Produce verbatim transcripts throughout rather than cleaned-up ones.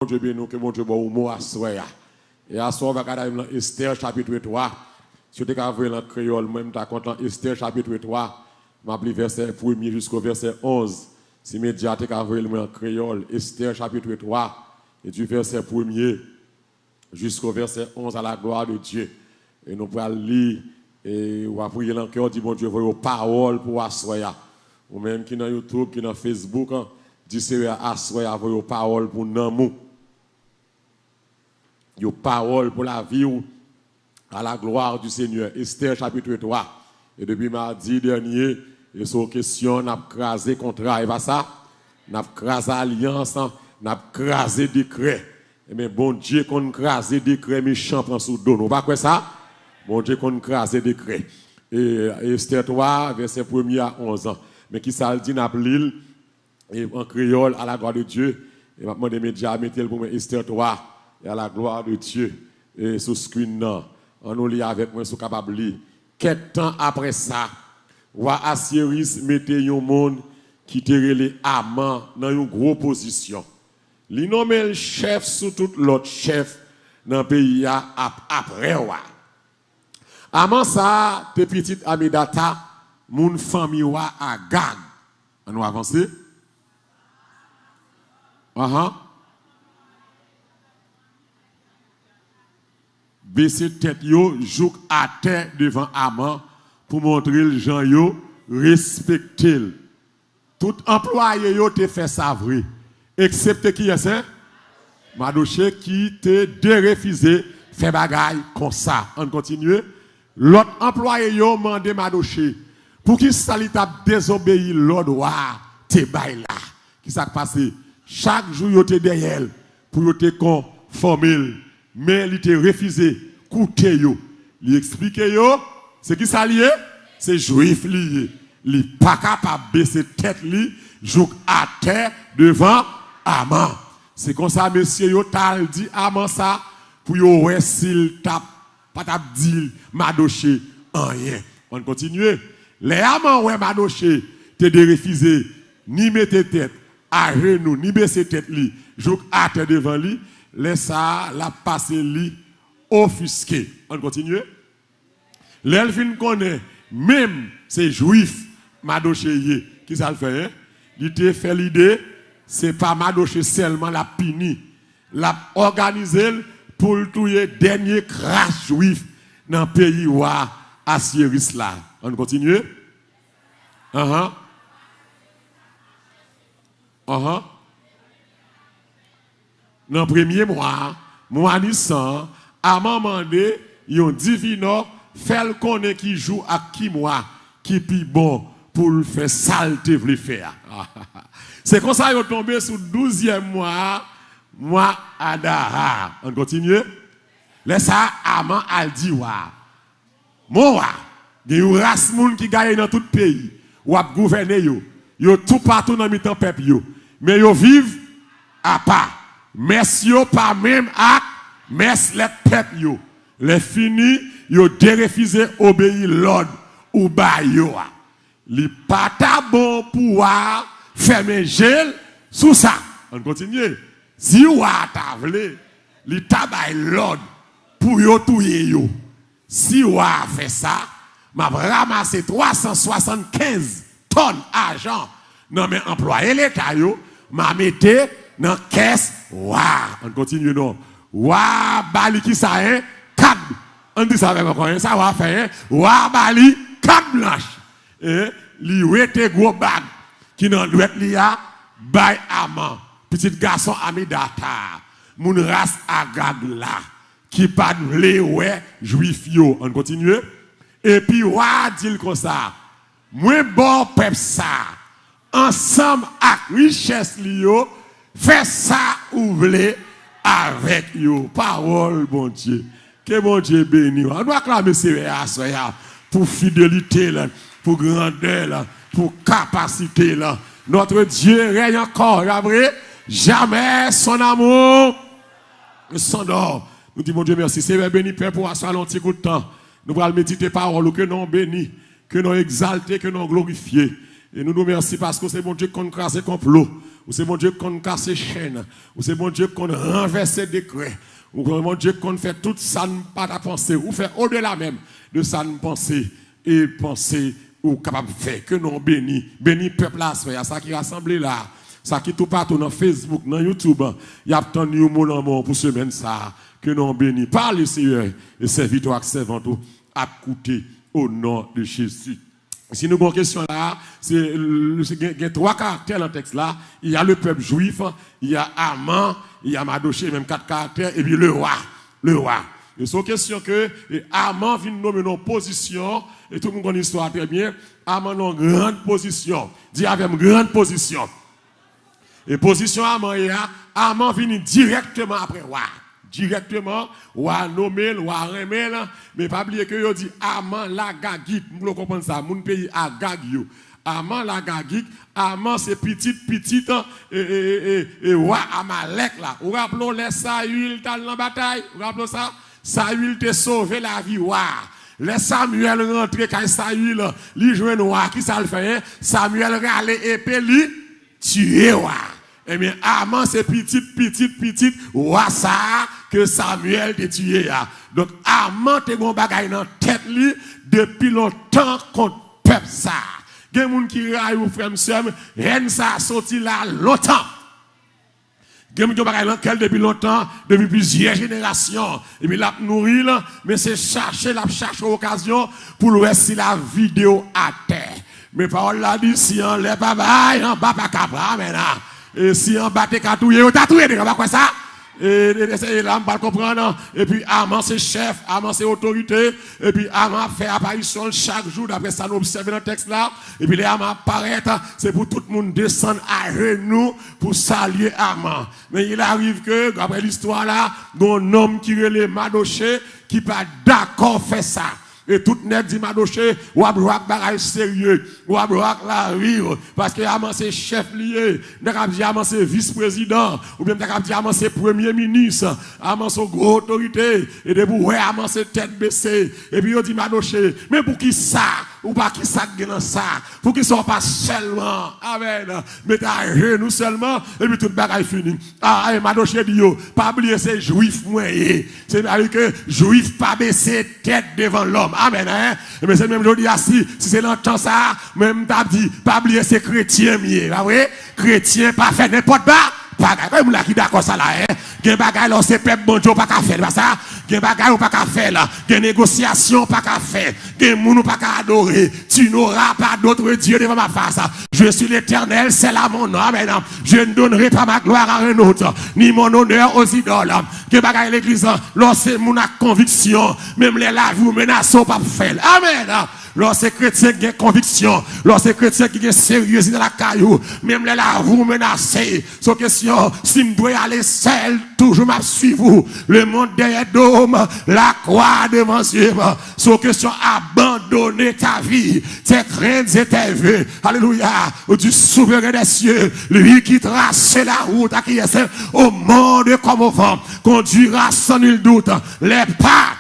Bondye beni w, ke Bondye ba w mo aswè a. E aswè a, w va gade avè m nan Estè chapit twa. Si w te ka voye l an kreyòl, mwen, m ta kontan. Estè chapit twa, m ap li vèsè premye jisko vèsè onz. Si medya te ka voye l mwen an kreyòl, Estè chapit twa, e di vèsè premye jisko vèsè onz, à la gloire de Dieu. E nou pral li, e w ap priye nan kè w, di Bondye voye w pawòl pou aswè a. Ou menm ki nan YouTube, ki nan Facebook, an, di Seyè a aswè a voye w pawòl pou nanm ou. Yon pawòl pou lavi w, à la gloire du Seigneur. Estè chapit twa. E depi madi dènye, e sou kesyon n ap kraze kontra, e pa sa? N ap kraze alyans, n ap kraze dekrè. Ebyen, Bondye konn kraze dekrè mechan pran sou do nou. Ou pa kwè sa? Bondye konn kraze dekrè. E Estè twa, vèsè premye a onz an. Men ki sa l di, n ap li l, e, an kreyòl, à la gloire de Dieu. E m ap mande medya a mete l pou mwen, Estè twa, e à la gloire de Dieu, e sou screen nan. Ann nou li avèk mwen, si w kapab li. Kèk tan apre sa, wa Asyeris mete yon moun ki te rele Aman nan yon gwo pozisyon. Li nonmen l chèf sou tout lòt chèf nan peyi a ap apre wa. Aman sa a te pitit Amedata, moun fanmi wa Agag. Ann nou avanse. Anhan. Bese tèt yo jouk atè devan Aman pou montre l jan yo respekte l. Tout anplwaye yo te fè sa vre, eksepte kiyès, en? Madoche ki te derefize fè bagay konsa. Ann kontinye. Lòt anplwaye yo mande Madoche poukisa li t ap dezobeyi lòd wa a te bay la. Ki sa k pase? Chak jou yo te dèyè l pou yo te konfòme l, men li te refize koute yo. Li eksplike yo se ki sa l ye, se Jwif li ye. Li pa kapab bese tèt li jouk atè devan Aman. Se konsa mesye yo t al di Aman sa pou yo wè si l t ap pa t ap di Madoche anyen. Ann kontinye. Lè Aman wè Madoche te derefize ni mete tèt ajenou, ni bese tèt li jouk atè devan li, lè sa a, l ap pase li ofiske. Ann kontinye. Lè l fin konnen menm se Jwif Madoche ye, ki sa l fè, en? Li te fè lide se pa Madoche sèlman l ap pini. L ap òganize l pou l touye dènye kras Jwif nan peyi wa Asyeris la. Ann kontinye. Anhan. Anhan. Nan premye mwa a, mwa Nisan an, Aman mande yon divinò fè l konnen ki jou ak ki mwa ki pi bon pou l fè sa l te vle fè a. Se konsa yo tonbe sou douzyèm mwa a, mwa Adara. Ann kontinye. Lè sa a, Aman al di wa a, Mon wa, gen yon ras moun ki gaye nan tout peyi. W ap gouvène yo. Yo toupatou nan mitan pèp yo. Men yo viv apa. Mès yo pa menm ak mès lèt pèp yo. Lè fini, yo derefize obeyi lòd ou ba yo a. Li pa ta bon pou wa a fèmen je l sou sa. Ann kontinye. Si wa a ta vle, li ta bay lòd pou yo touye yo. Si wa a fè sa, m ap ranmase twa san swasannkenz tòn ajan nan men anplwaye leta yo, m a mete nan kès wa a. Ann kontinye non. Wa a ba li kisa, en? Kad. Ann di sa avè m ankò, en? Sa wa a fè, en? Wa a ba li kad blanch. En? Li wete gwo bag ki nan dwèt li a bay Aman, pitit gason Amedata a, moun ras Agag la, ki pa t vle wè Jwif yo. Ann kontinye. Epi wa a di l konsa, mwen ba w pèp sa a, ansanm ak richès li yo, fè sa ou vle avèk yo. Pawòl Bondye. Ke Bondye beni w. Ann nou aklame Seyè a aswè a pou fidelite l, pou grandè l, pou kapasite l. Notre Dieu règne encore, pa vre? Jamais son amour s'endort. Nou di Bondye mèsi. Seyè, beni pèp ou a, sa nan yon ti kout tan. Nou pral medite pawòl ou, ke non w beni, ke non w egzalte, ke non w glorifye. E nou di w mèsi paske w se Bondye ki konn kraze konplo. Ou se Bondye k konn kase chenn. Ou se Bondye k konn ranvèse dekrè. Ou se Bondye k konn fè tout sa n pa ta panse. Ou fè odela menm de sa n panse e panse ou kapab fè. Ke non w beni. Beni pèp la aswè a, sa ki rasanble la, sa ki toupatou nan Facebook, nan YouTube, y ap tann yon mo nan men w pou semèn sa a. Ke non w beni. Pale, Seyè, e sèvitè w ak sèvant ou ap koute, o non de Jezi. Si nou gen yon kesyon la, se, se gen, gen twa karaktè nan tèks la. Il y a le peuple juif, il y a Aman, il y a Madoché, menm kat karaktè, epi le wa, le wa. E se yon kesyon ke, e, Aman vin nonmen nan yon pozisyon, e tout moun konn istwa a trè byen, Aman nan yon gran pozisyon. Di avè m, gran pozisyon. E pozisyon Aman ye a, Aman vini dirèkteman apre wa. Dirèkteman, wa nonmen l, wa renmen l, men pa bliye ke yo di Aman Lagagit. M vle w konprann sa, moun peyi Agag yo. Aman Lagagik, Aman se pitit pitit, e, e, e, e, e wa Amalèk la. Ou raple w lè Sayil t al nan batay? Ou raple w sa? Sayil te sove lavi wa a. Lè Samyèl rantre kay Sayil, li jwenn wa, kisa l fè, en? Samyèl rale epe, li tiye wa a. Ebyen, Aman se pitit, pitit, pitit wa sa a ke Samyèl te tiye a. Donk, Aman te gen yon bagay nan tèt li depi lontan kont pèp sa a. Gen moun ki rayi w, frè m, sè m, hèn sa a soti la lontan. Gen moun ki gen bagay nan kè l depi lontan, depi plizyè jenerasyon. Epi l ap nouri l, men se chache l ap chache okazyon pou l wè si l a vide w atè. Men pawòl la di, si anlè pa bay, anba pa ka pran. Amèn, a. E si anba te ka touye, yo ta touye deja, w pa kwè sa? E, e, e, e la, m pral konprann. Epi Aman se chèf, Aman se otorite. Epi Aman ap fè aparisyon l chak jou, daprè sa nou obsève nan tèks la. Epi lè Aman ap parèt, se pou tout moun desann ajenou pou salye Aman. Men il arrive que, daprè listwa la, gen yon nonm ki rele Madoche ki pa dakò fè sa. E tout nèg di Madoche, w ap jwe ak bagay serye, w ap jwe ak lavi w, paske Aman se chèf li ye. M ta kab di Aman se vis prezidan, oubyen m ta kab di Aman se premye minis. Aman se yon gwo otorite, e depi w wè Aman se tèt bese. Epi yo di Madoche, men poukisa, ou pa kisa k gen nan sa? Poukisa w pa sèlman, amèn, mete ajenou sèlman, epi tout bagay fini? A, e Madoche di yo, pa bliye se jwif mwen ye. Se vle di ke jwif pa bese tèt devan lòm. Amèn, en? Ebyen, se menm jodi a, si, si se nan tan sa a, mwen m t ap di, pa bliye se kretyen m ye, pa vre? Kretyen pa fè nenpòt ba-, bagay. Konbyen moun la ki dakò sa la, en? Gen bagay lè w se pèp Bondye w pa ka fè l, pa sa? Gen bagay ou pa ka fè l. Gen negosyasyon ou pa ka fè. Gen moun ou pa ka adore. Tu n'auras pas d'autre Dieu devant ma face. Je suis l'Éternel, c'est là mon nom. Amèn. Je ne donnerai pas ma gloire à un autre, ni mon honneur aux idoles. Gen bagay legliz lan, lè w se moun ak konviksyon, menm lè lavi w menase, w p ap fè l. Amèn. Lè w se kretyen ki gen konviksyon, lè w se kretyen ki gen seryezite lakay ou, menm lè lavi w menase, se yon kesyon, si m dwe ale sèl, toujou m ap swiv ou. Le monde derrière dos m, la croix devant yeux m. Se yon kesyon abandonner ta vie, tes craintes et tes vœux. Alléluia. Du souverain des cieux, lui qui trace la route, à qui est au monde comme au vent, conduira sans nul doute les pas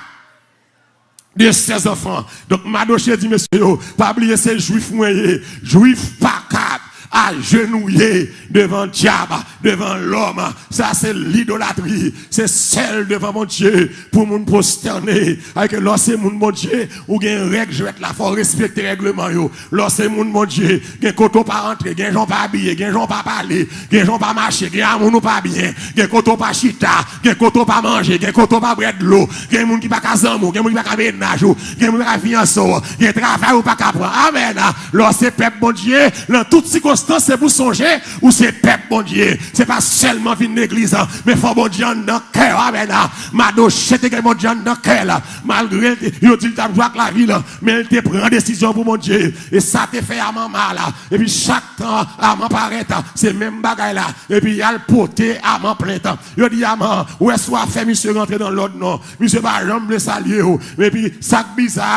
de ses enfants. Donk, Madoche di mesye yo, pa bliye se jwif mwen ye. Jwif pa kab ajenouye devan dyab, devan lòm. Sa se lidolatri. Se sèl devan Bondye pou moun pwostène. Ayke lè w se moun Bondye, ou gen règ jwèt la, fò w respekte règleman yo. Lè w se moun Bondye, gen kote w pa rantre, gen jan w pa abiye, gen jan w pa pale, gen jan w pa mache, gen a moun ou pa byen, gen kote w pa chita, gen kote w pa manje, gen kote w pa bwè dlo, gen moun ki pa ka zanmi w, gen moun ki pa ka mennaj ou, gen moun ki pa ka fiyanse w, gen travay ou pa ka pran. Amèn. Lè w se pèp Bondye, nan tout sikonstans, se pou sonje ou se pèp Bondye. Se pa sèlman vin legliz, men fò Bondye anndan kè w. Amèn. Madoche te gen Bondye anndan kè l. Malgre l te, yo di l t ap jwe ak lavi l, men l te pran desizyon pou Bondye. E sa te fè Aman mal. Epi chak tan Aman parèt, se menm bagay la. Epi y al pote Aman plent. Yo di Aman, ou wè si w a fè misye rantre nan lòd non. Misye pa janm vle salye w. Epi sa k biza,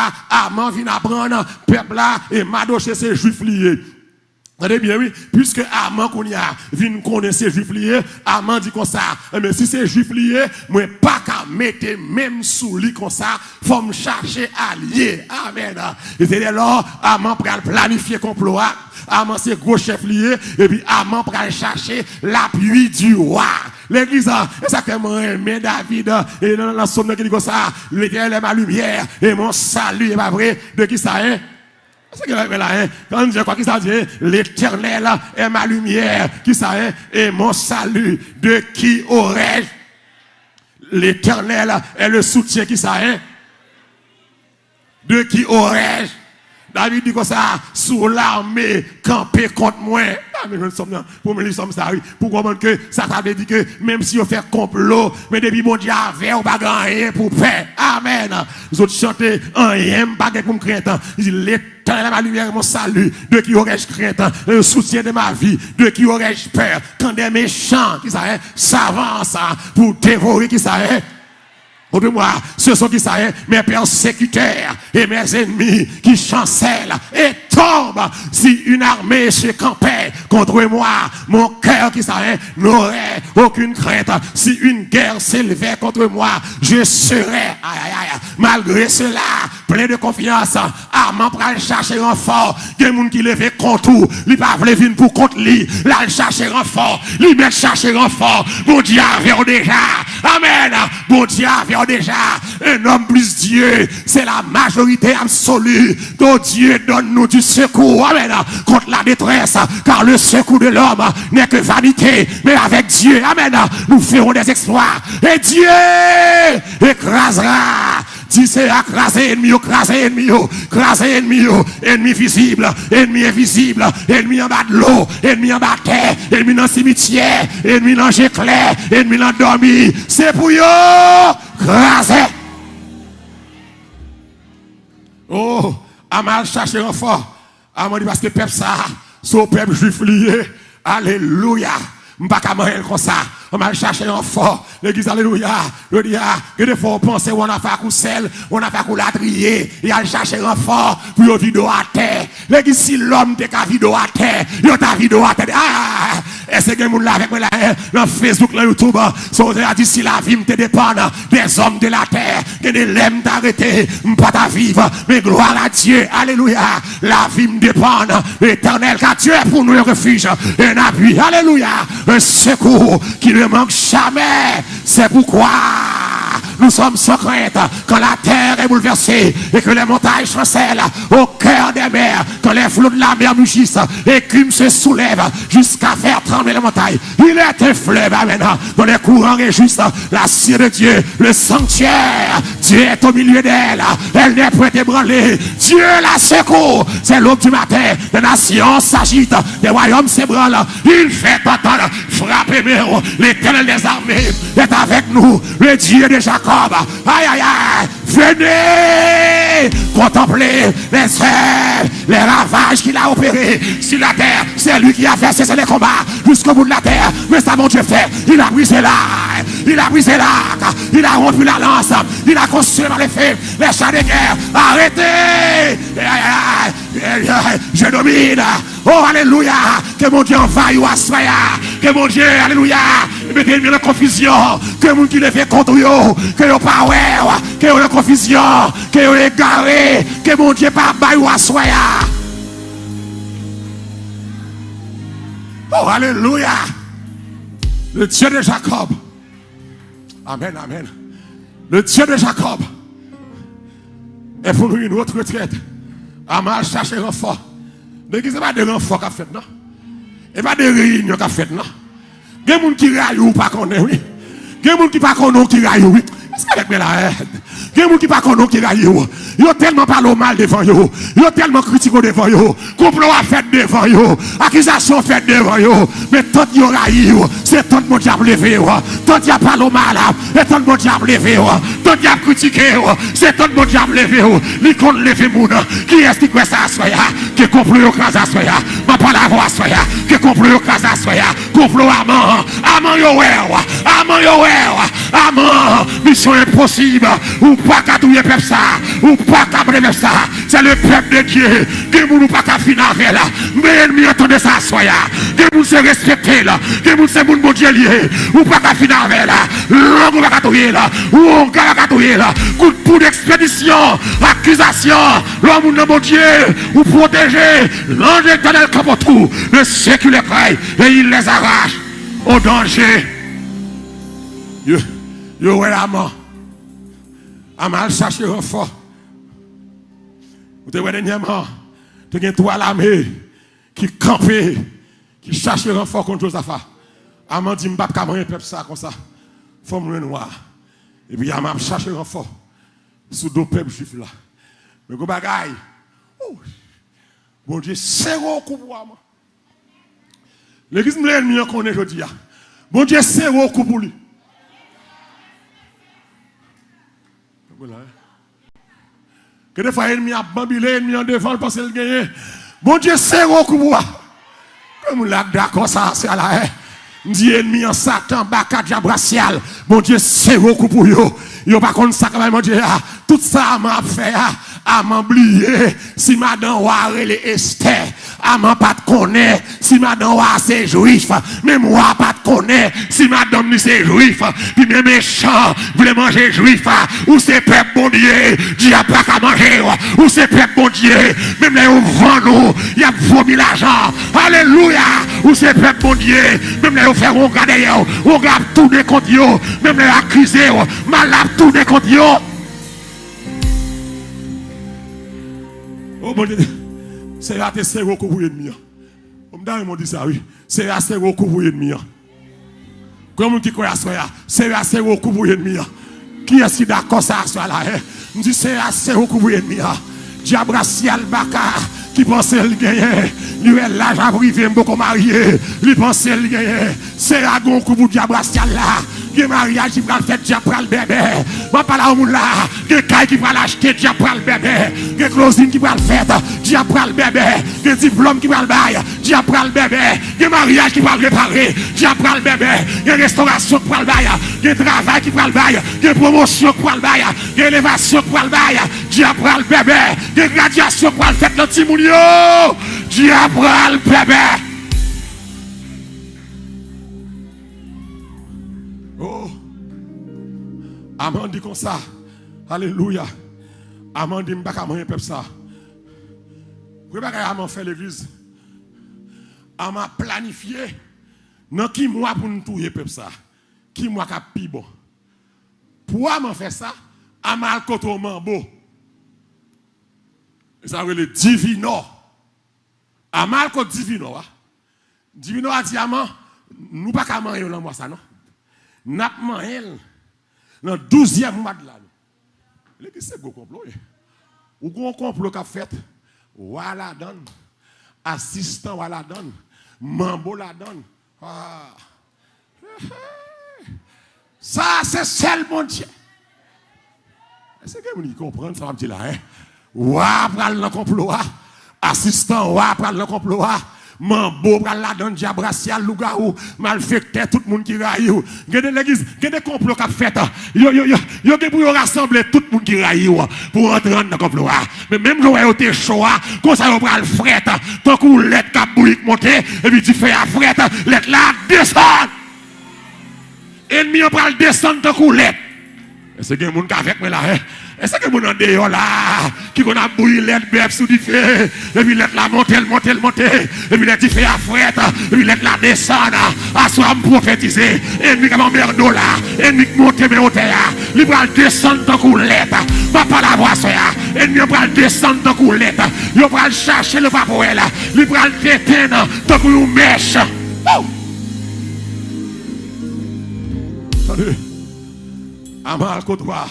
Aman vin aprann pèp la, e Madoche se jwif li ye. Tande byen, wi. Piske Aman kounye a vin konnen se jwif li ye, Aman di konsa, enben, si se jwif li ye, mwen pa ka mete men m sou li konsa, fò m chache alye. Amèn. E se lè lò Aman pral planifye konplo a. Aman se gwo chèf li ye, epi Aman pral chache lapui di wa. Legliz, e sa k fè mwen renmen David, e nan, nan sòm nan ki di konsa, L'Éternel est ma lumière et mon salut, e pa vre? De qui ça, hein? Èske gen lè la, hein? Kan Dye kwa, ki sa di, hein? L'Éternel est ma lumière, ki sa, hein? Et mon salut, de qui aurais-je? L'Éternel est le soutien, ki sa, hein? De qui aurais-je? David di konsa, si yon lame kanpe kont mwen. A, men jwenn sòm nan, pou mwen li sòm sa, wi. Pou konprann ke sa, sa vle di ke menm si yo fè konplo, men depi Bondye avè w, pa gen anyen pou pè. Amèn. Zòt chante, anyen m pa gen pou m krent. Li di, L'Éternel est ma lumière et mon salut, de qui aurais-je crainte? Le soutien de ma vie, de qui aurais-je peur? Quand des méchants, ki sa, hein, s'avancent pour dévorer, ki sa, hein? Contre moi, ce sont, qui ça, hein, mes persécuteurs et mes ennemis qui chancellent et tombent. Si une armée se campait contre moi, mon cœur, qui ça, hein, n'aurait aucune crainte. Si une guerre s'élevait contre moi, je serais, aïe, aïe, aïe, malgré cela, plein de confiance. Aman pral chache ranfò. Gen moun ki leve kont ou, li pa vle vin pou kont li. L al chache ranfò. Li mèt chache ranfò. Bondye avè w deja. Amèn. Bondye avè w deja. Un homme plus Dieu, c'est la majorité absolue. Oh Dieu, donne-nous du secours. Amèn. Contre la détresse, car le secours de l'homme n'est que vanité. Mais avec Dieu, amèn, nous ferons des exploits. Et Dieu écrasera. Di Seyè a, kraze ènmi yo, kraze ènmi yo, kraze ènmi yo, ènmi vizib, ènmi envizib, ènmi anba dlo, ènmi anba tè, ènmi nan simityè, ènmi nan je klè, ènmi nan dòmi. Se pou yo kraze. Oh, Aman al chache ranfò. Aman di, paske pèp sa a, se yon pèp jwif li ye. Alelouya. M pa ka manyen l konsa. Aman al chache ranfò. Legliz, alelouya. Jodi a, gen de fwa w panse w ann afè ak ou sèl, w ann afè ak ou latriye. Y al chache ranfò pou yo vide w atè. Legliz, si lòm te ka vide w atè, yo ta vide w atè. Ah! Èske gen moun la avèk mwen la, hein? Nan Facebook, nan YouTube, hein? Sòtè a di, si lavi m te depann dèzòm de latè, gen de lè m ta rete, m pa ta viv. Men glwa a Dye, alelouya. Lavi m depann de Letènèl, car Dieu est pour nous un refuge, un appui, alelouya, un secours qui ne manque jamais. C'est pourquoi nous sommes sans crainte quand la terre est bouleversée et que les montagnes chancellent au cœur des mers, quand les flots de la mer mugissent, l'écume se soulève jusqu'à faire trembler les montagnes. Il est un fleuve, amen, dont les courants réjouissent la cité de Dieu, le sanctuaire. Dieu est au milieu d'elle, elle n'est point ébranlée. Dieu la secourt, c'est l'aube du matin. Les nations s'agitent, les royaumes s'ébranlent. Il fait entendre, frappez, mais l'Éternel des armées est avec nous, le Dieu de Jacob. Aïe, aïe, aïe. Venez contempler les œuvres, les ravages qu'il a opérés sur la terre. C'est lui qui a fait cesser les combats jusqu'au bout de la terre. Mais ça, mon Dieu fait, il a brisé l'arc, il a brisé l'arc, il a rompu la lance, il a consumé par le feu les chars de guerre. Arrêtez! Aïe, aïe, aïe, aïe, aïe, je domine. Oh, alelouya! Ke Bondye anvayi w aswè a. Ke Bondye, alelouya, mete ènmi yo nan konfizyon. Ke moun ki leve kont ou yo, ke yo pa wè w. Ke yo nan konfizyon. Ke yo egare. Ke Bondye pa bay w aswè a. Oh, alelouya! Le Dieu de Jacob. Amen, amen. Le Dieu de Jacob est pour nous une haute retraite. Aman al chache ranfò. Legliz, se pa de ranfò k ap fèt, non. E pa de reyinyon k ap fèt, non. Gen moun ki rayi w, ou pa konnen, wi. Gen moun ki pa konnen w ki rayi w, wi. Èske avèk mwen la, eh? Gen moun ki pa konnen w ki rayi w. Yo tèlman pale w mal devan yo. Yo tèlman kritike w devan yo. Konplo a fèt devan yo. Akizasyon fèt devan yo. Men tant yo rayi w, se tant Bondye ap leve w. Tant y ap pale w mal, e tant Bondye ap leve w. Tant y ap kritike w, se tant Bondye ap leve w. Li konn leve moun. Kiyès ki kwè sa aswè a? Ke konplo yo kraze aswè a. M ap pale avè w aswè a. Ke konplo yo kraze aswè a. Konplo Aman. Aman yo wè w. Aman yo wè w. Aman. Misyon enposib. Ou pa ka touye pèp sa. Ou pa ka mande pèp sa. C'est le peuple de Dieu. Gen moun ou pa ka fin avè l. Men ènmi an tande sa aswè a. Gen moun se respekte l. Gen moun se moun Bondye l ye. Ou pa ka fin avè l. Lang ou pa ka touye l. Wonga pa ka touye l. Kout poud, ekspedisyon, akizasyon. Lè yon moun nan Bondye, ou pwoteje. L'ange de l'Éternel campe autour de ceux qui le craignent et il les arrache au danger. Yo, yo wè Aman. Aman al chache ranfò. Ou te wè dènyèman, te gen twa lame ki kanpe, ki chache ranfò kont Jozafa. Aman di, "M p ap ka manyen pèp sa konsa. Fò m jwenn wa." Epi Aman ap chache ranfò sou do pèp jwif la. Men gon bagay. Ou, Bondye sere yon kou pou Aman. Legliz, m vle ènmi an konnen jodi a. Bondye sere yon kou pou li. Gen de fwa ènmi an ap banbile, ènmi an devan, l panse l genyen. Bondye sere yon kou pou a. Kòm moun la dakò sa, sa la, eh. M di ènmi an, Satan, baka, dyab rasyal. Bondye sere yon kou pou yo. Yo pa konn sa k ap bay Bondye a. Tout sa Aman ap fè a, Aman bliye si madan wa a rele Estè. Aman pa t konnen si madan wa a se jwif. Menm wa a pa t konnen si madanm li se jwif. Pi men mechan vle manje jwif. Ou se pèp Bondye, dyab pa ka manje w. Ou se pèp Bondye, menm lè yo vann ou, y ap vomi lajan. Alelouya! Ou se pèp Bondye, menm lè yo fè wonga dèyè w, wonga ap tounen kont yo, menm lè yo akize w, mal la ap tounen kont yo. O Bondye, Seyè a te sere yon kou pou ènmi an. O, m ta renmen w di sa, wi. Seyè a sere yon kou pou ènmi an. Gen moun ki kwè aswè a, Seyè a sere yon kou pou ènmi an. Kiyès ki dakò sa aswè a la, eh? M di, Seyè a sere yon kou pou ènmi an. Dyab rasyal baka ki panse l genyen, li wè laj ap rive, m poko marye, li panse l genyen. Seyè a gen yon kou pou dyab rasyal la. Gen maryaj ki pral fèt, dyab pral bèbè. M ap pale a yon moun la. Gen kay ki pral achte, dyab pral bèbè. Gen closing ki pral fèt, dyab pral bèbè. Gen diplòm ki pral bay, dyab pral bèbè. Gen maryaj ki pral repare, dyab pral bèbè. Gen restorasyon ki pral bay, gen travay ki pral bay, gen pwomosyon ki pral bay, gen elevasyon ki pral bay, dyab pral bèbè. Gen gradyasyon ki pral fèt nan timoun yo, dyab pral bèbè. Oh! Aman di konsa. Alelouya. Aman di, "M pa ka manyen pèp sa." Premye bagay Aman fè, legliz, Aman planifye nan ki mwa pou n touye pèp sa. Ki mwa k ap pi bon. Pou Aman fè sa, Aman al kote yon manbo. E sa yo rele divinò. Aman al kot divinò a. Divinò a di Aman, "Nou pa ka manyen yo nan mwa sa, non. N ap manyen l nan douzyèm mwa de lane." Legliz, se gwo konplo, wi. Ou gen yon konplo k ap fèt, wa ladan l, asistan wa ladan l, manbo ladan l. Ah. Sa a se sèl Bondye. Èske gen moun ki konprann sa m ap di la, en? Wa pral nan konplo a. Asistan wa pral nan konplo a. Manbo pral ladan l, dyab rasyal, lougawou, malfektè, tout moun ki rayi w. Gen de legliz, gen de konplo k ap fèt. Yo, yo, yo, yo gen pou yo rasanble tout moun ki rayi w pou antre anndan konplo a. Men menm jan w wè yo te cho a, konsa yo pral frèt, tankou lèt k ap bouyi k monte, epi dife a frèt, lèt la ap desann. Ènmi an pral desann tankou lèt. Èske gen moun k avèk mwen la, en? Èske gen moun andeyò la ki konn ap bouyi lèt bèf sou dife? Epi lèt la monte, l monte, l monte. Epi lè dife a frèt, epi lèt la desann. Aswè a m pwofetize. Ènmi k ap anmède w la. Ènmi k monte men otè a. Li pral desann tankou lèt. M ap pale avè w aswè a. Ènmi an pral desann tankou lèt. Yo pral chache l, yo pa pou wè l. Li pral detenn tankou yon mèch. Woo! Tande. Aman al kot wa.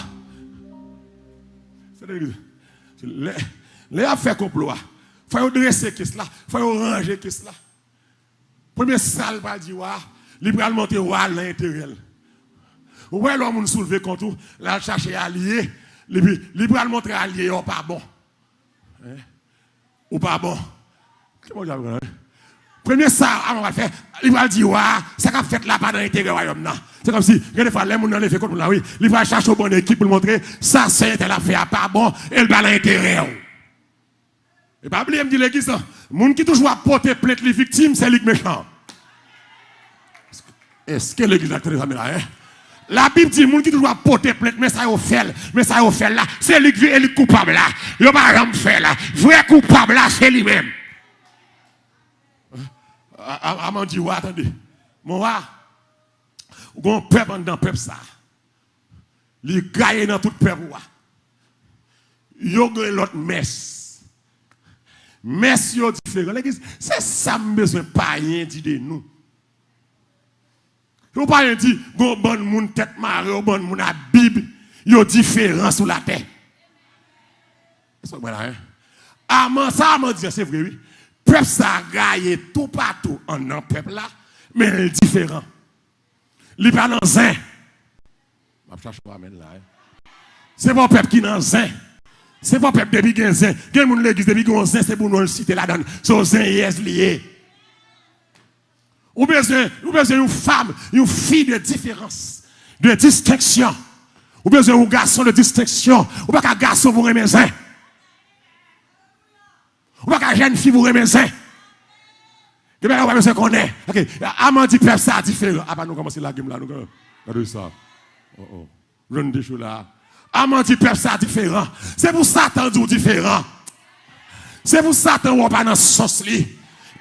Lè, lè y ap fè konplo a, fò yo drese kes la, fò yo ranje kes la. Premye sa l pral di wa a, li pral montre wa a nan enterè l. Ou wè lè yon moun soulve kont ou, l al chache alye, li, li pral montre alye yo pa bon. Hein? Ou pa bon. Ki bon dyab lan, wi? Premye sa Aman pral fè, li pral di wa a, sa k ap fèt la pa nan enterè wayòm nan. Se kòmsi, gen de fwa, lè moun nan leve kont moun la, wi, li pral chache yon bann ekip pou l montre sa sè entèl ap fè a pa bon, e l pa nan enterè w. E pa bliye m di legliz lan, moun ki toujou ap pote plent li viktim, se li k mechan. Èske legliz la k tande sa m di la, en? Labib di, moun ki toujou ap pote plent, men sa yo fè l, men sa yo fè l la, se li k vi-, e li k koupab la. Yo pa janm fè l. Vrè koupab la, se li menm. A, a, Aman di wa, tande. Mon wa, ou gon pèp anndan pèp sa. Li gaye nan tout pèp ou a. Yo gen lòt mès. Mès yo diferan. Legliz, se sa m bezwen payen di de nou. Yon payen di, gon bann moun tèt mare, yon bann moun a Bib, yo diferan sou latè. Èske w konprann la, en? Aman, sa Aman di an, se vre, wi. Pèp sa a gaye toupatou anndan pèp la, men l diferan. Li pa nan zen. M ap chache yon amèn la, en. Se pa yon pèp ki nan zen. Se pa yon pèp depi gen zen. Gen moun legliz depi gen yon zen, se pou non l site ladan l. Se yon zenyèz li ye. Ou bezwen, ou bezwen yon fanm, yon fi de diferans, de distenksyon. Ou bezwen yon gason de distenksyon. Ou pa ka gason pou renmen zen. Ou pa ka jèn fi pou renmen zen. Gen bagay ou pa bezwen konnen. Ok, Aman di pèp sa a diferan. Apa nou kòmanse lage m la, nou kòmanse. Gade sa. Oh, oh. Jwenn de cho la. Aman di pèp sa a diferan. Se pou Satan di w diferan. Se pou Satan wè w pa nan sòs li.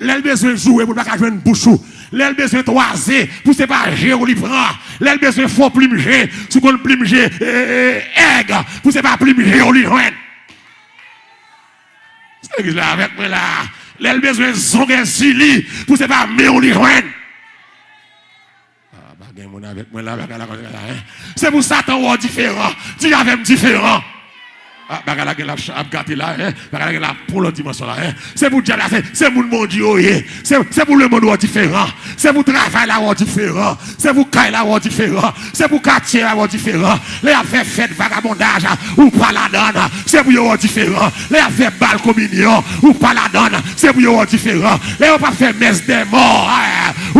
Lè l bezwen joure pou l pa ka jwenn bouch ou. Lè l bezwen twaze pou se pa je w li pran. Lè l bezwen fè w plim je, si w konn plim je, e, e, èg, pou se pa plim je w li jwenn. Se legliz la avèk mwen la. Lè l bezwen zongè zili, pou se pa men w li jwenn. Ah, pa gen moun avèk mwen la, bagay la konsa la, en. Se pou Satan wè w diferan. Di avè m diferan. Ah, bagay la gen la ap gate la, en. Bagay la gen la pou lòt dimansyon la, en. Se pou dyab la, se, se moun Bondye yo ye. Se, se pou lemonn wè w diferan. Se pou travay la wè w diferan. Se pou kay la wè w diferan. Se pou katye a wè w diferan. Lè y ap fè fèt vagabondaj, ou pa ladan. Se pou yo wè w diferan. Lè y ap fè bal kominyon, ou pa ladan. Se pou yo wè w diferan. Lè yo pa fè mès dè mò,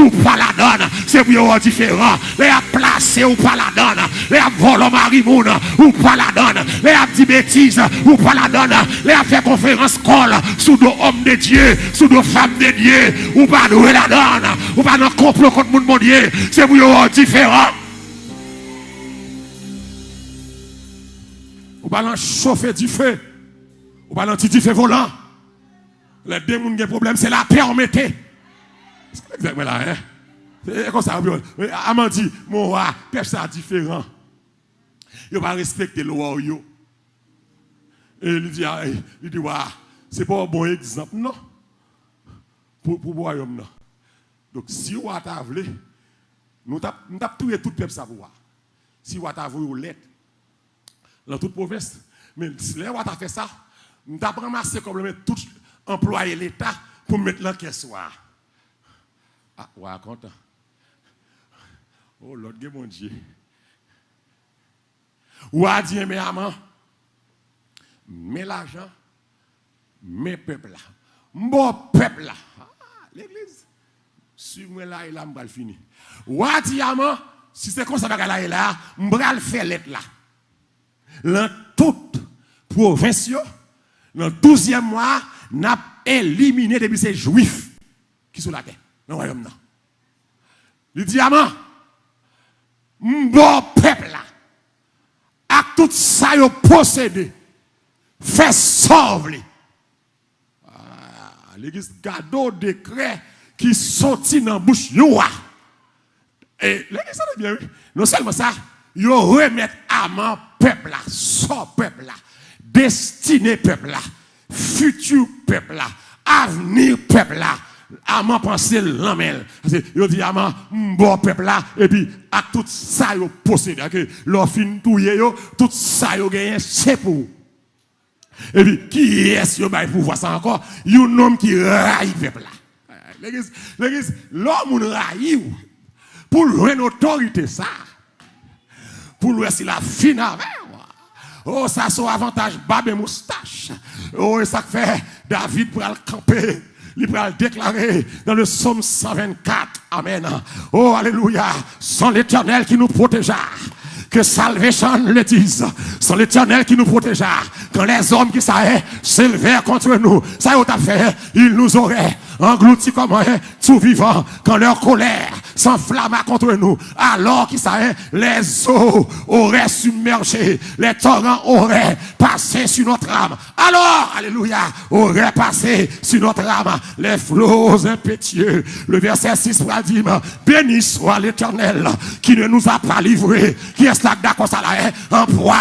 ou pa ladan. Se pou yo wè w diferan. Lè y ap plase, ou pa ladan. Lè y ap vòlò mari moun, ou pa ladan. Lè y ap di betiz, ou pa ladan. Lè y ap fè konferans kòl sou do òm de Dye, sou do fanm de Dye, ou pa dwe ladan. Ou pa nan konplo kont moun Bondye. Se pou yo wè w diferan. Ou pa nan chofe dife. Ou pa nan ti dife volan. Lè de moun gen pwoblèm, se lapè w mete. Èske w avèk mwen la, en? E konsa, Aman di, mon wa, pèp sa a diferan. Yo pa respekte lwa w yo. E li di, a, e, li di, wa, se pa yon bon egzanp, non. Pou, pou wayòm nan. Donk, si wa ta vle, nou t ap, nou t ap touye tout pèp sa pou wa. Si wa ta voye w lèt, nan tout pwovens. Men lè wa ta fè sa, m t ap ranmase kòb lan men tout anplwaye leta pou m met lan kès wa. A, wa a kontan. O, lòt gen Bondye. Wa a di, enben, Aman, men lajan, men pèp la. M ba w pèp la. Ah, legliz, swiv mwen la, e la m pral fini. Wa a di Aman, si se konsa bagay la ye la, m pral fè lèt la. Nan tout pwovens yo, nan douzyèm mwa a, n ap elimine depi se Jwif ki sou latè, nan wayòm nan. Li di Aman, m ba w pèp la, ak tout sa yo posede, fè sa w vle. Ah, legliz, gade yon dekrè ki soti nan bouch yon wa. E, legliz, tande byen, wi. Non sèlman sa, yo remèt Aman pèp la, sò pèp la, destine pèp la, fiti pèp la, avni pèp la. Aman panse l nan men l. Paske yo di Aman, m ba w pèp la, epi ak tout sa yo posede. Ke lè w fin touye yo, tout sa yo genyen, se pou ou. Epi, kiyès yo bay pouvwa sa ankò? Yon nonm ki rayi pèp la. Legliz, legliz, lè yon moun rayi w, pou l jwenn otorite sa, pou l wè si l ap fin avè w. O, sa se yon avantaj bab e moustach. O, e sa k fè David pral kanpe Li pral deklare dans le psaume cent vingt-quatre. Amen. Oh, alelouya. Sans l'Éternel qui nous protégea, que salvation le dise. Sans l'Éternel qui nous protégea, quand les hommes qui savaient s'élevèrent contre nous. Sa yo t ap fè, ils nous auraient engloutis comme un tout vivant. Quand leur colère s'enflamma contre nous, alors qui savaient, les eaux auraient submergé, les torrents auraient passé sur notre âme. Alors, alléluia, aurait passé sur notre âme les flots impétueux. Le verset six va dire, béni soit l'Éternel qui ne nous a pas livrés. Kiyès la k dakò sa la, en proie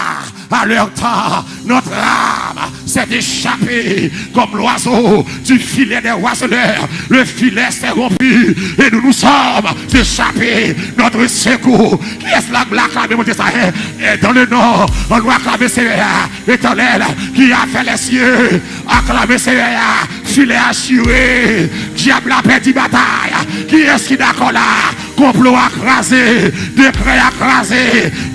à leur dent. Notre âme s'est échappée comme l'oiseau du filet des oiseleurs. Le filet s'est rompu et nous nous sommes échappés. Notre secours. Kiyès la k aklame Bondye sa, en? Dans le nom, on doit acclamer Seigneur. L'Éternel qui a fait les cieux, aklame Seyè a, filè a chire, dyab la pèdi batay. Kiyès ki dakò la? Konplo a kraze, dekrè a kraze,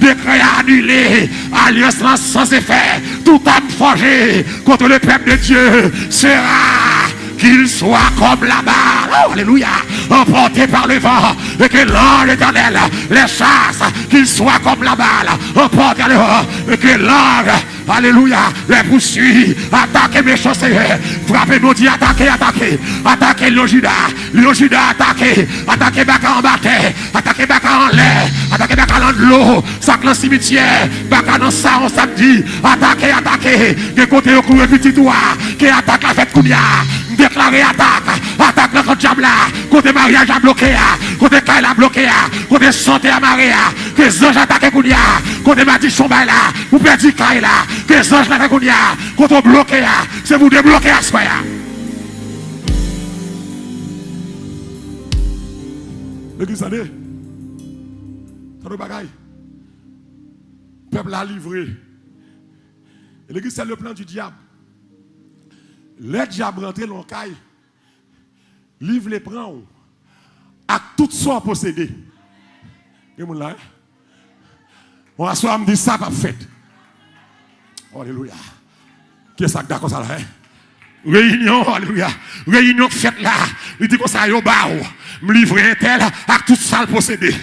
dekrè a anile, alyans lan sans effet, tout arme forgée contre le peuple de Dieu sera qu'il soit comme la balle, oh, alléluia, emporté par le vent, et que l'ange éternel les chasse, qu'il soit comme la balle, emporté par le vent, et que l'ange, alléluia, les poursuit, atake mechan Seyè, frape Bondye, atake, atake, atake Lyon Jida, Lyon Jida atake, atake baka anba tè, atake baka anlè, atake baka nan dlo, sa k nan simityè, baka nan sawon samdi, atake, atake, gen kote yo kouye pitit ou a, ke atak la fèt kounye a, m deklare atak, atak nan kont dyab la, kote maryaj la bloke a, kote kay la bloke a, kote sante a mare a, ke zanj atake kounye a, kote madichon bay la, ou pèdi kay la, ke zanj la fè kounye a, kote w bloke a, se pou debloke aswè a. Legliz, tande. Tande bagay. Pèp la livre. E legliz, se le plan du diable. Lè dyab rantre nan kay, li vle pran w ak tout sa w posede. Gen moun la, wi? Bon, aswè a m di sa p ap fèt. Alelouya. Kiyès k dakò sa la, en? Reyinyon, alelouya. Reyinyon k fèt la. Li di konsa, yo ba w, m livre entèl ak tout sa l posede.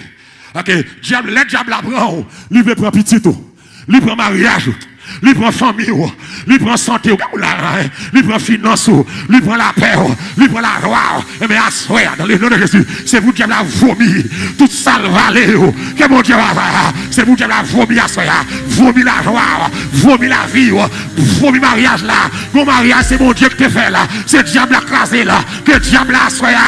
Ok, dyab, lè dyab la pran w, li vle pran pitit ou. Li pran maryaj ou. Li pran fanmi w. Li pran sante w. Gen moun la, en? Li pran finans ou. Li pran lapè w. Li pran lajwa w. Enben, aswè a, dans le nom de Jésus, se pou dyab la vomi tout sa l vale yo. Ke Bondye va, se pou dyab la vomi aswè a. Vomi lajwa w. Vomi lavi w. Vomi maryaj la. Bon maryaj, se Bondye ki te fè l. Se dyab la kraze l. Ke dyab la aswè a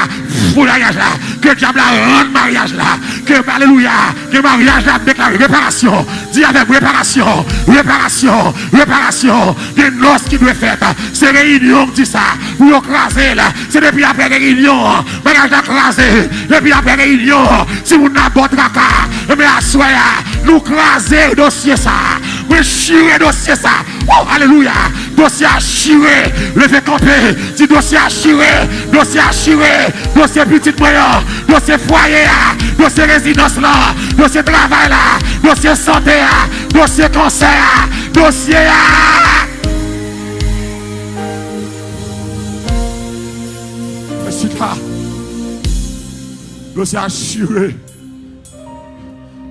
voye maryaj la. Ke dyab la rann maryaj la. Ke, alelouya, ke maryaj la deklare reparasyon. Di avè m, reparasyon, reparasyon, reparasyon. Gen nòs ki dwe fèt. Se reyinyon ki di sa. Pou yo kraze l. Se depi apre reyinyon an maryaj la kraze. Depi apre reyinyon an, timoun nan bò traka. Enben, aswè a, nou kraze dosye sa. Mwen chire dosye sa. Oh, alelouya! Dosye a chire! Leve kanpe! Di dosye a chire! Dosye a chire! Dosye pitit mwen an! Dosye fwaye a! Dosye rezidans lan! Dosye travay la! Dosye sante a! Dosye kansè a! Dosye a! Mèsi, pa. Dosye a chire.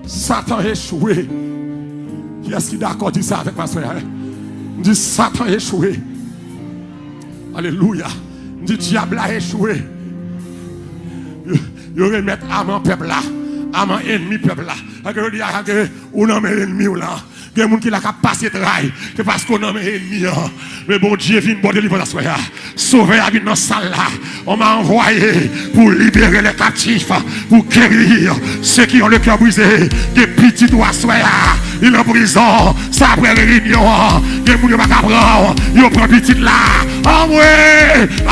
Satan echwe. Kiyès ki dakò di sa avèk mwen aswè a? M di Satan echwe. Alelouya. M di dyab la echwe. Yo, yo remèt Aman pèp la. Aman ènmi pèp la. Sa ke yo di a, sa ke ou nan men ènmi w la. Gen moun ki la k ap pase tray. Se paske w nan men ènmi an. Men Bondye vin ba w delivrans aswè a. Sovè a vin nan sal la. On m'a envoyé pour libérer les captifs, pour guérir ceux qui ont le cœur brisé. Gen pitit ou aswè a, li nan prizon. Se apre reyinyon an. Gen moun yo pa ka pran w, yo pran pitit la. Anmwe!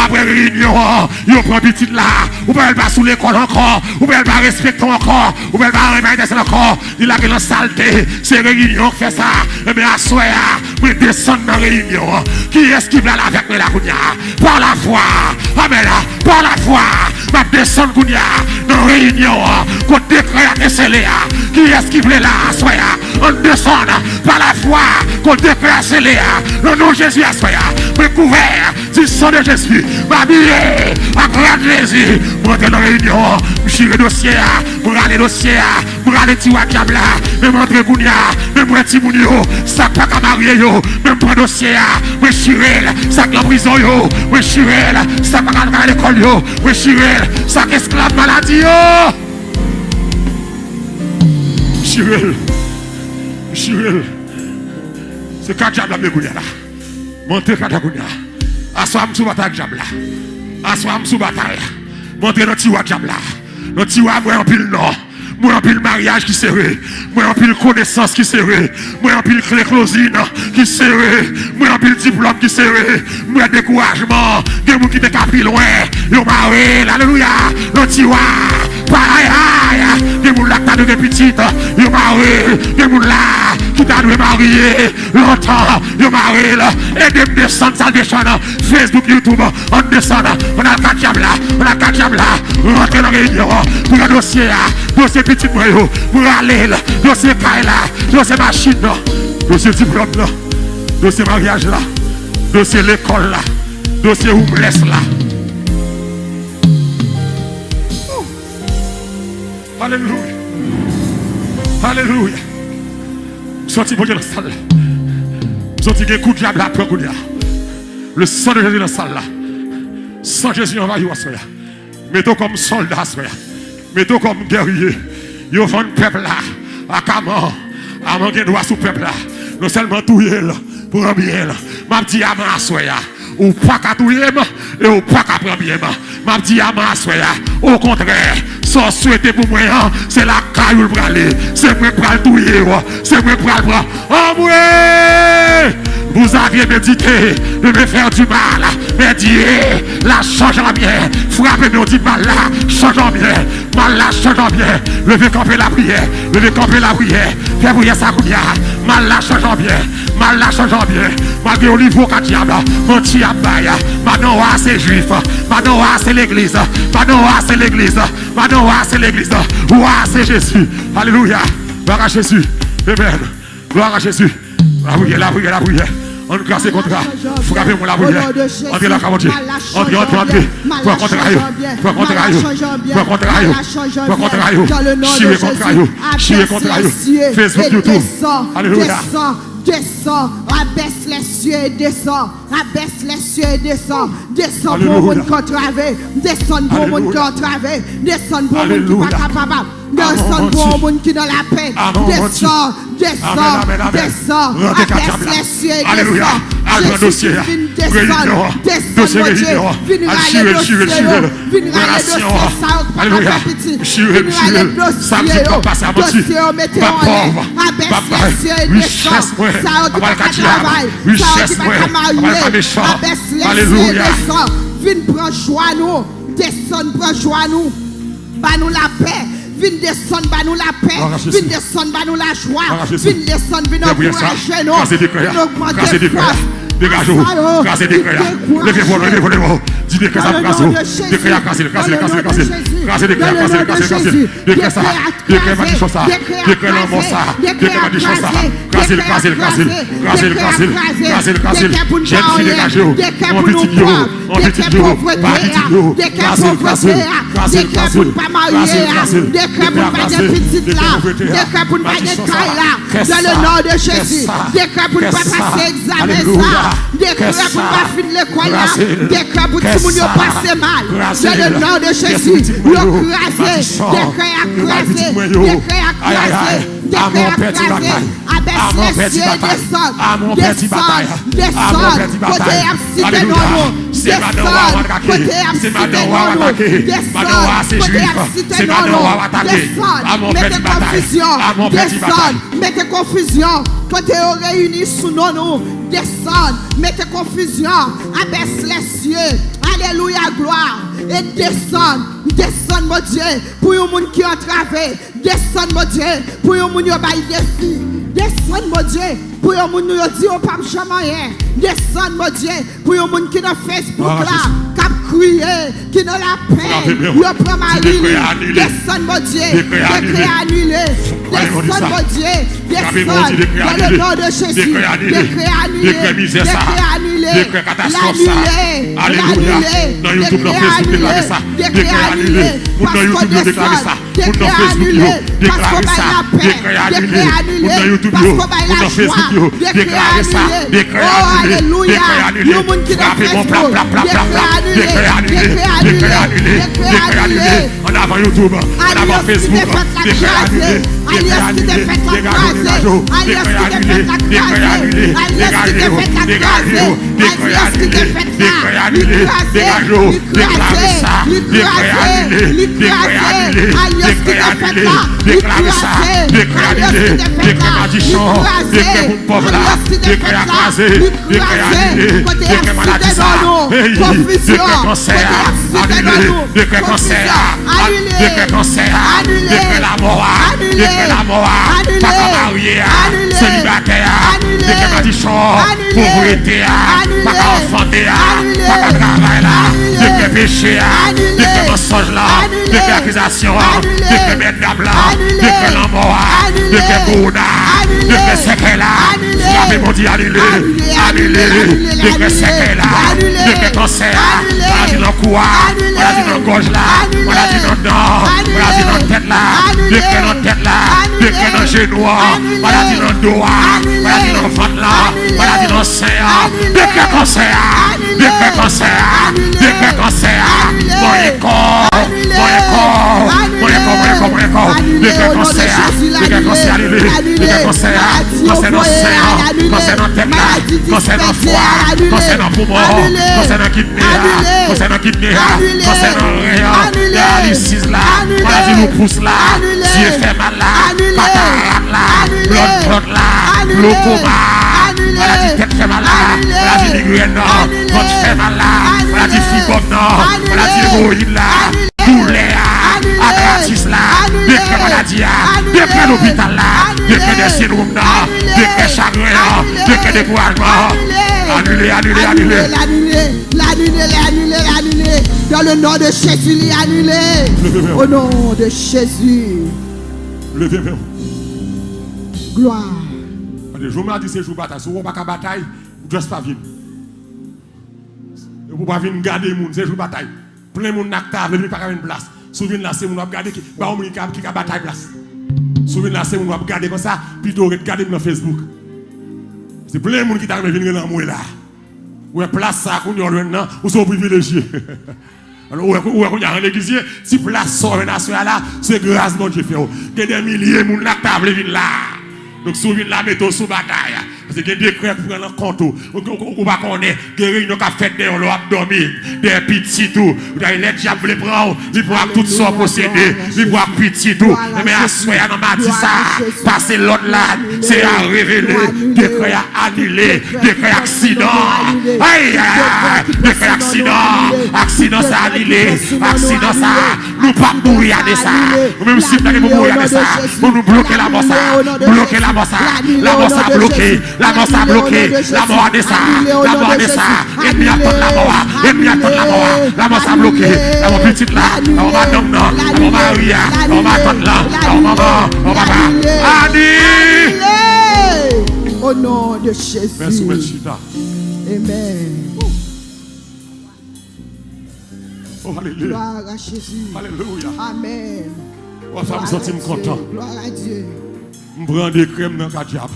Apre reyinyon an, yo pran pitit la. Ou pa wè l pa sou lekòl ankò. Ou pa wè l pa respekte w ankò. Ou pa wè l pa renmen entèsèl ankò. Li lage nan salte. Se reyinyon k fè sa. Enben, aswè a, mwen desann nan reyinyon an. Kiyès ki vle al avèk mwen la kounye a? Pa lafwa. Amèn. Pa lafwa. M ap desann kounye a nan reyinyon an. Kot dekrè a te sele a. Kiyès ki vle la aswè a? Ann desann. Pa lafwa. Kot dekrè a sele a. Nan non Jezi aswè a. Mwen kouvè du sang de Jésus. M abiye ak rad Jezi. Mwen antre nan reyinyon an. M chire dosye a. Mwen rale dosye a. Mwen rale tiwa dyab la. Men mwen antre kounye a. Men mwen timoun yo. Sa k pa ka marye yo. Men m pran dosye a. Mwen chire l. Sa k nan prizon yo. Mwen chire l. Sa k pa ka al lekòl yo. Mwen chire l. Sa k esklav maladi yo. M chire l. M chire l. Se ka dyab la m ye kounye a la. M antre kaka kounye a. Aswè a m sou batay ak dyab la. Aswè a m sou batay. M antre nan tiwa dyab la. Nan tiwa a m wè anpil non. M wè anpil maryaj ki sere. M wè anpil konesans ki sere. M wè anpil kle klozin ki sere. M wè anpil diplòm ki sere. M wè dekourajman. Gen moun ki te ka pi lwen. Yo mare l. Alelouya. Nan tiwa. Ay, ay. Gen moun la ki ta dwe gen pitit. Yo mare l. Gen moun la ki ta dwe marye. Lontan, yo mare l. Ede m desann sa l desann. Facebook, YouTube, ann desann. Ann al ka dyab la, ann al ka dyab la. Rantre nan reyinyon an. Pou yon dosye a, dosye pitit mwen yo. Pou rale l, dosye kay la, dosye machin nan, dosye diplòm nan, dosye maryaj la, dosye lekòl la, dosye homeless la. Alelouya. Alelouya. M santi Bondye nan sal la. M santi gen kou dyab la pran kounye a. Le sang de Jésus nan sal la. San Jezi anvayi w aswè a. Mete w kòm sòlda aswè a. Mete w kòm gèrye. Yo vann pèp la ak Aman. Aman gen dwa sou pèp la. Non sèlman touye l, pran byen l. M ap di Aman aswè a. Ou pa ka touye m e ou pa ka pran byen m. M ap di Aman aswè a. Okontrè, sa w swete pou mwen an, se lakay ou l prale. Se mwen k pral touye w. Se mwen k pral pran. Anmwe! Vous aviez médité de me faire du mal, mais Dieu l'a changé en bien. Frape men w, di mal la, chanje an byen. Mal la, chanje an byen. Leve kanpe lapriyè. Leve kanpe lapriyè. Fè priyè sa kounye a. Mal la, chanje an byen. Mal la, chanje an byen. Malgre yo livre w ka dyab, manti y ap bay. Madan wa se jwif. Madan wa se legliz. Madan wa se legliz. Madan wa se legliz. Wa se Jezi. Alelouya. Glwa a Jezi. Amen. Glwa a Jezi. Lapriyè, lapriyè, lapriyè. Ann krase kontra. Frape mwen lapriyè. Antre lakay Bondye. Antre, antre, antre. Pran kontra yo. Pran kontra yo. Pran kontra yo. Pran kontra yo. Chire kontra yo. Chire kontra yo. Facebook, YouTube. Alelouya. Descends, descends, abaisse les cieux et descends, abaisse les cieux et descends, descends pou yon moun ki antrave, descends pou yon moun ki antrave, descends pou yon moun ki pa kapab. Desann pou yon moun ki nan lapenn. Desann, desann, desann. Abaisse les cieux et descends. Jezi ki vin desann, desann Bondye. Vin rale dosye yo. Vin rale dosye sa yo k pa ka fè piti. Vin rale dosye yo. Dosye yo mete yo anlè. Abaisse les cieux et descends. Sa yo ki pa ka travay. Sa yo ki pa ka marye. Abaisse les cieux et descends. Vin pran jwa nou. Desann pran jwa nou. Ba nou lapè. Vin desann ba nou lapè. Vin desann ba nou lajwa. Vin desann vin ankouraje nou. Vin ogmante fòs. Degaje w. Kraze dekrè a. Leve vòlè, leve vòlè. Di dekrè sa pou kraze w. Dekrè a kraze l, kraze l, kraze l, kraze l. Kraze dekrè a, kraze l, kraze l, kraze l. Dekrè sa. Dekrè madichon sa. Dekrè lanmò sa. Dekrè madichon sa. Kraze l, kraze l, kraze l. Kraze l, kraze l. Kraze l, kraze l. Jèn fi degaje w. Anvi ti yo. Anvi ti yo. Pa anvi ti yo. Kraze l, kraze l. Kraze l, kraze l. Kraze l, kraze l. Dekrè pou n pa gen pitit la. Dekrè pou n pa gen kay la. Dans le nom de Jésus. Dekrè pou n pa pase egzamen sa. Dekrè pou n pa fin lekòl la. Dekrè pou timoun yo pase mal. Dans le nom de Jésus. Yo kraze. Dekrè a kraze. Dekrè a kraze. Dekrè a kraze. Abaisse les cieux et descends. Descends. Descends. Kote y ap site non nou. Descends. Kote y ap site non nou. Descends. Kote y ap site non nou. Descends. Mete konfizyon. Descends. Mete konfizyon. Kote yo reyini sou non nou. Desann, mete konfizyon, abaisse les cieux, alelouya, glwa, e desann, desann, Bondye, pou yon moun ki antrave, desann, Bondye, pou yon moun yo bay defi, desann, Bondye, pou yon moun yo di yo p ap janm anyen, desann, Bondye, pou yon moun ki nan Facebook la, k ap kriye, ki nan lapenn, yo pran mari li, desann, Bondye, dekrè anile, desann, Bondye, desann, dans le nom de Jésus, dekrè anile, dekrè anile, Dekrè katastwòf sa. Alelouya. Nan YouTube, nan Facebook, deklare sa. Dekrè anile. Moun nan YouTube yo deklare sa. Moun nan Facebook yo deklare sa. Dekrè anile. Moun nan YouTube yo, moun nan Facebook yo deklare sa. Dekrè anile. Dekrè anile. Frape bon, plap, plap, plap, plap, plap. Dekrè anile. Dekrè anile. Dekrè anile. An avan YouTube, an avan Facebook, dekrè anile, dekrè anile, degaje w, degaje w, dekrè anile, degaje w, degaje w, dekrè anile, dekrè anile, degaje w, deklare sa, dekrè anile, dekrè anile, dekrè anile, deklare sa, dekrè anile, dekrè madichon, dekrè moun pòv la, dekrè a kraze, dekrè anile, dekrè maladi sa, dekrè kansè a, anile, dekrè kansè a, dekrè kansè a, dekrè lamò a, dekrè lamò a, pa ka marye a, selibatè a, dekrè madichon, povrete a, pa ka anfante a, pa ka travay la, dekrè peche a, dekrè mansonj la, dekrè akizasyon a, dekrè bèdab la, dekrè lanmò a, dekrè kowona a, dekrè sèkèy la, frape Bondye, anile, anile, dekrè sèkèy la, dekrè kansè a, maladi nan kou a, maladi nan gòj la, maladi nan dan, maladi nan tèt la, dekrè nan tèt la, dekrè nan jenou a, maladi nan do a, maladi nan vant la, maladi nan sen an, dekrè kansè a, dekrè kansè a, dekrè kansè a, mwen kò, mwen kò, mwen kò, mwen kò, mwen kò, dekrè kansè a, dekrè kansè a, anile, dekrè kansè a, kansè nan sen an, kansè nan tèt la, kansè nan fwa, kansè nan poumon, kansè nan kidney a, kansè nan kidney a, kansè nan ren an, dayalisis la, maladi lupus la, zye fè mal la, katarak la, bloodclot la, glokoma, maladi tèt fè mal la, maladi migrèn nan, vant fè mal la, maladi fibwòm nan, maladi emowoyid la, doulè a, atratis la, dekrè maladi a, dekrè lopital la, dekrè dèsyendwòm nan, dekrè chagren an, dekrè dekourajman an. Anile, anile, anile. L anile, l anile, l anile, l anile. Dans le nom de Jésus, li anile. Leve men w. Au nom de Jésus. Leve men w. Gloire. Tande, jou madi se jou batay. Si w pa ka batay, just pa vin. Epi w pa vin gade moun, se jou batay. Plen moun nan k ta vle vin pa ka jwenn plas. Si w vin la, se moun w ap gade ki, ba yon moun ki ka, ki ka batay plas. Si w vin la, se moun w ap gade konsa, pito w ret gade m nan Facebook. Se plen moun ki ta renmen vin nan mwen la. Ou wè plas sa a kounye a w jwenn nan, ou se yon privilejye. Ou wè, ou wè kounye a nan legliz ye, ti plas sa w jwenn aswè a la, se gras Bondye fè w. Gen dè milye moun la k ta vle vin la. Donk si w vin la, mete w sou batay. Paske gen dekrè k pran nan kont ou. Ou, ou, ou, ou pa konnen. Gen reyinyon k ap fèt dèyè w lè w ap dòmi. Dèyè pitit ou. Ou ta lè dyab vle pran w. Li pran ak tout sa w posede. Li pran ak pitit ou. Enben aswè a nan madi sa a, pase lòd la. Seyè a revele. Dekrè a anile. Dekrè aksidan. Ay, ay, ay. Dekrè aksidan. Aksidan sa anile. Aksidan sa. Nou p ap mouri ane sa. Ou menm si m ta gen pou mouri ane sa. Bon, nou bloke lamò sa. Bloke lamò sa. Lamò sa bloke. Lamò sa bloke. Lamò ane sa. Lamò ane sa. Ènmi ap tann lamò a. Ènmi ap tann lamò a. Lamò sa bloke. Lamò pitit la. Lamò madanm nan. Lamò mari a. Lamò matant lan. Lamò manman. Lamò papa. Anile. Au nom de Jésus. Mèsi, mèsi, chita. Amen. Oh, aleluya. Gloire à Jésus. Aleluya. Amen. Wè sa, m santi m kontan. Gloire à Dieu. M pran dekrè m nan ka dyab.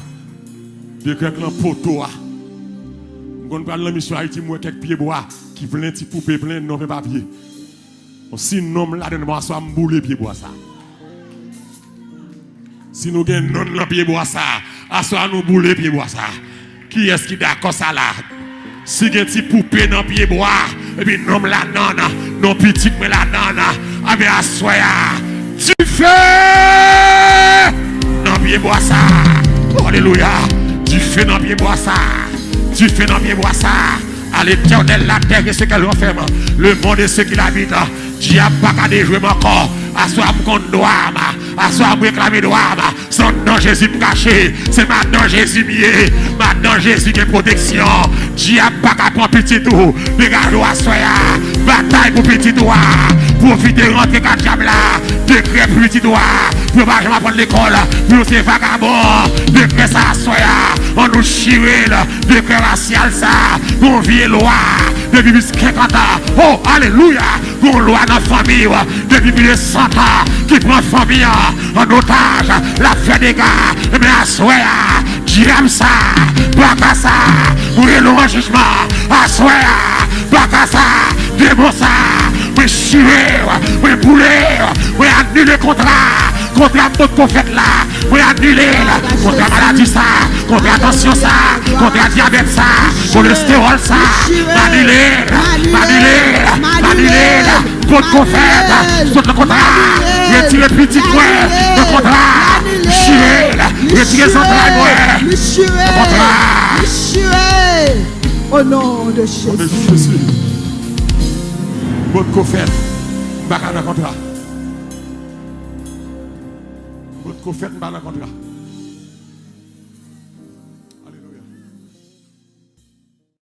Dekrè k lan poto a. M konn pral nan misyon Ayiti, m wè kèk pyebwa ki plen ti poupe, plen nonm e papye. Bon, si nonm ladan m aswè a, m boule pyebwa sa. Si nou gen nonm nan pyebwa sa, aswè a nou boule pyebwa sa. Kiyès ki dakò sa la? Si gen ti poupe nan pyebwa, epi nonm ladann, non pitit mwen ladann, anben aswè a, dife nan pyebwa sa. Alelouya. Dife nan pyebwa sa. Dife nan pyebwa sa. À l'Éternel la terre et ce qu'elle renferme, le monde et ce qu'il habite. Dyab pa ka dejwe m ankò. Aswè a m konn dwa m. Aswè a m reklame dwa m. Se nan non Jezi m kache. Se madan Jezi m ye. Madan Jezi gen pwoteksyon. Dyab pa ka pran pitit ou. Degaje w aswè a. Batay pou pitit ou a. Pwofite rantre ka dyab la. Dekrè pou pitit ou a. Pou yo pa janm aprann lekòl. Pou yo se vagabon. Dekrè sa aswè a. Annou chire. Deklarasyal sa, gon vye lwa depi plis senkant an. Oh, alelouya! Gon lwa nan fanmi w depi plis de san an ki pran fanmi an an otaj. L ap fè dega. Men aswè a, dyab sa, baka sa, mwen lwen jijman. Aswè a, baka sa, demon sa, mwen chire w, mwen boule w, mwen anile kontra. Kontra bòt konfèt la, mwen anile l. Kontra maladi sa, kontra tansyon sa, kontra dyabèt sa, kolestewòl sa, m anile l, m anile l, m anile l. Bòt konfèt, sot nan kontra. Retire pitit mwen nan kontra. Chire l, retire zantray mwen nan kontra. Au nom de Jésus. Bòt konfèt, m pa ka nan kontra. Bòt konfèt, m pa nan kontra.